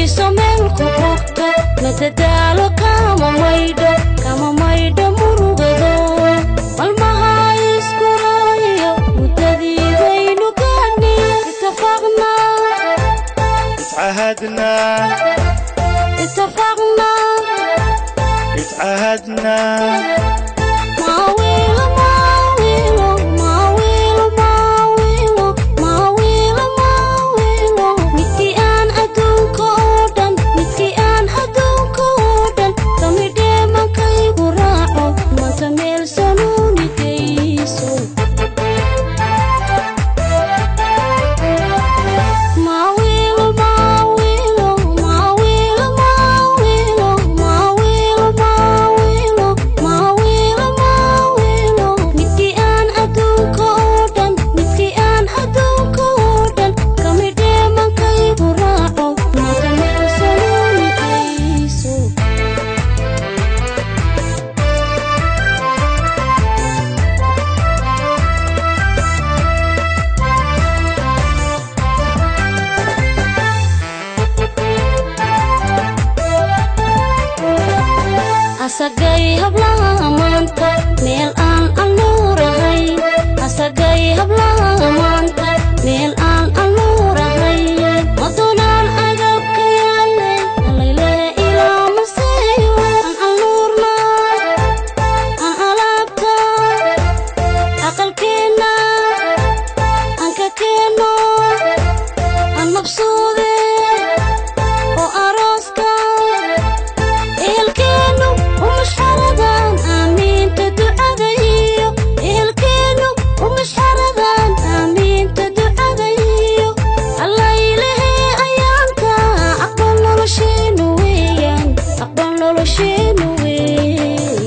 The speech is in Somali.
Murugayso meel ku bogto, madadaalo kama maydho, kama maydho murugado. Malmaha iskuraayo muddadii baynu gaadhnay. Itafaqna. Itcahadna. Itafaqna. Itcahadna. Maawilo, maawilo, maawilo, maawilo, maawilo, maawilo. Midkii aan adduunka oo dhan, midkii aan adduunka oo dhan, kamidhee mankaygu raaco, maanta meel sanuuni geyso. Maawilo, maawilo, maawilo, maawilo, maawilo, maawilo, maawilo, maawilo. Midkii aan adduunka oo dhan, midkii aan adduunka oo dhan, kamidhee mankaygu raaco, maanta meel sanuuni geyso. Asagay hablaha maanta meel aan anuurahay, asagay hablaha maanta meel aan anuurahay. Madunaan agabka yaale alayle ilaa maseeyo aan anuurna, aan alaabta aqalkeenna aan ka keenno, aan mabsuude oo arooska ehelkeennu umashxaradaan, aamiinta ducada iyo ehelkeennu umashxaradaan, aamiinta ducada iyo allaylehe ayaanta aqbal nolosheenu weeyaan, aqbal nolosheenu weeyaan.